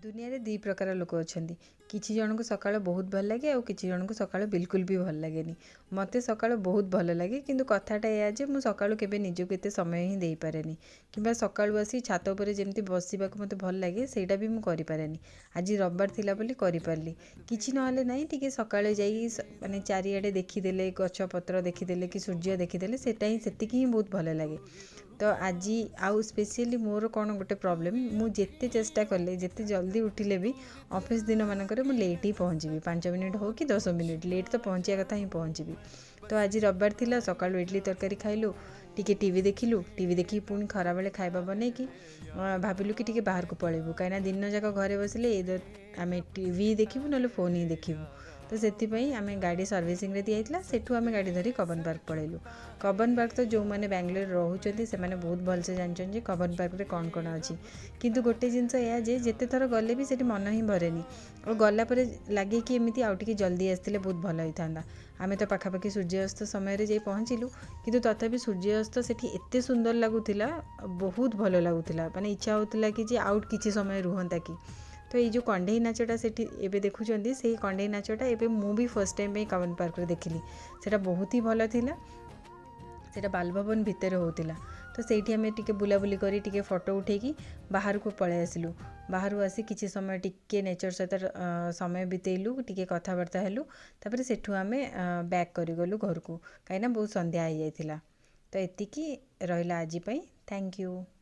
ଦୁନିଆରେ ଦୁଇ ପ୍ରକାର ଲୋକ ଅଛନ୍ତି। କିଛି ଜଣଙ୍କୁ ସକାଳ ବହୁତ ଭଲ ଲାଗେ ଆଉ କିଛି ଜଣଙ୍କୁ ସକାଳ ବିଲକୁଲ ବି ଭଲ ଲାଗେନି। ମୋତେ ସକାଳ ବହୁତ ଭଲ ଲାଗେ, କିନ୍ତୁ କଥାଟା ଏଇଆ ଯେ ମୁଁ ସକାଳୁ କେବେ ନିଜକୁ ଏତେ ସମୟ ହିଁ ଦେଇପାରେନି, କିମ୍ବା ସକାଳୁ ଆସି ଛାତ ଉପରେ ଯେମିତି ବସିବାକୁ ମୋତେ ଭଲ ଲାଗେ ସେଇଟା ବି ମୁଁ କରିପାରେନି। ଆଜି ରବିବାର ଥିଲା ବୋଲି କରିପାରିଲି। କିଛି ନହେଲେ ନାହିଁ, ଟିକେ ସକାଳେ ଯାଇ ମାନେ ଚାରିଆଡ଼େ ଦେଖିଦେଲେ, ଗଛପତ୍ର ଦେଖିଦେଲେ କି ସୂର୍ଯ୍ୟ ଦେଖିଦେଲେ, ସେଇଟା ହିଁ ସେତିକି ହିଁ ବହୁତ ଭଲ ଲାଗେ। ତ ଆଜି ଆଉ ସ୍ପେସିଆଲି ମୋର କ'ଣ ଗୋଟେ ପ୍ରୋବ୍ଲେମ୍, ମୁଁ ଯେତେ ଚେଷ୍ଟା କଲେ, ଯେତେ ଜଲ୍ଦି ଉଠିଲେ ବି ଅଫିସ୍ ଦିନମାନଙ୍କରେ ମୁଁ ଲେଟ୍ ହିଁ ପହଞ୍ଚିବି। 5 ମିନିଟ୍ ହେଉ କି 10 ମିନିଟ୍ ଲେଟ୍ ତ ପହଞ୍ଚିବା କଥା ହିଁ ପହଞ୍ଚିବି। ତ ଆଜି ରବିବାର ଥିଲା, ସକାଳୁ ଇଡ଼ଲି ତରକାରୀ ଖାଇଲୁ, ଟିକେ ଟିଭି ଦେଖିଲୁ। ଟିଭି ଦେଖିକି ପୁଣି ଖରାବେଳେ ଖାଇବା ବନେଇକି ଭାବିଲୁ କି ଟିକେ ବାହାରକୁ ପଳେଇବୁ, କାହିଁକିନା ଦିନ ଯାକ ଘରେ ବସିଲେ ଏ ଆମେ ଟିଭି ଦେଖିବୁ ନହେଲେ ଫୋନ୍ ହିଁ ଦେଖିବୁ। ତ ସେଥିପାଇଁ ଆମେ ଗାଡ଼ି ସର୍ଭିସିଂରେ ଦିଆଯାଇଥିଲା, ସେଠୁ ଆମେ ଗାଡ଼ି ଧରି କବନ ପାର୍କ ପଳେଇଲୁ। କବନ ପାର୍କ ତ ଯେଉଁମାନେ ବାଙ୍ଗାଲୋରରେ ରହୁଛନ୍ତି ସେମାନେ ବହୁତ ଭଲସେ ଜାଣିଛନ୍ତି ଯେ କବନ ପାର୍କରେ କ'ଣ କ'ଣ ଅଛି। କିନ୍ତୁ ଗୋଟେ ଜିନିଷ ଏଇଆ ଯେ ଯେତେ ଥର ଗଲେ ବି ସେଠି ମନ ହିଁ ଭରେନି, ଆଉ ଗଲା ପରେ ଲାଗେ କି ଏମିତି ଆଉ ଟିକେ ଜଲ୍ଦି ଆସିଥିଲେ ବହୁତ ଭଲ ହେଇଥାନ୍ତା। ଆମେ ତ ପାଖାପାଖି ସୂର୍ଯ୍ୟାସ୍ତ ସମୟରେ ଯାଇ ପହଞ୍ଚିଲୁ, କିନ୍ତୁ ତଥାପି ସୂର୍ଯ୍ୟାସ୍ତ ସେଠି ଏତେ ସୁନ୍ଦର ଲାଗୁଥିଲା, ବହୁତ ଭଲ ଲାଗୁଥିଲା। ମାନେ ଇଚ୍ଛା ହେଉଥିଲା କି ଯେ ଆଉ କିଛି ସମୟ ରୁହନ୍ତା କି। ତ ଏଇ ଯେଉଁ କଣ୍ଢେଇ ନାଚଟା ସେଠି ଏବେ ଦେଖୁଛନ୍ତି, ସେଇ କଣ୍ଢେଇ ନାଚଟା ଏବେ ମୁଁ ବି ଫାର୍ଷ୍ଟ ଟାଇମ୍ ପାଇଁ କବନ ପାର୍କରେ ଦେଖିଲି। ସେଇଟା ବହୁତ ହି ଭଲ ଥିଲା। ସେଇଟା ବାଲଭବନ ଭିତରେ ହେଉଥିଲା। ତ ସେଇଠି ଆମେ ଟିକେ ବୁଲାବୁଲି କରି ଟିକେ ଫଟୋ ଉଠେଇକି ବାହାରକୁ ପଳେଇ ଆସିଲୁ। ବାହାରୁ ଆସି କିଛି ସମୟ ଟିକେ ନେଚର୍ ସହିତ ସମୟ ବିତେଇଲୁ, ଟିକେ କଥାବାର୍ତ୍ତା ହେଲୁ। ତାପରେ ସେଠୁ ଆମେ ବ୍ୟାକ୍ କରିଗଲୁ ଘରକୁ, କାହିଁକିନା ବହୁତ ସନ୍ଧ୍ୟା ହେଇଯାଇଥିଲା। ତ ଏତିକି ରହିଲା ଆଜି ପାଇଁ। Thank you.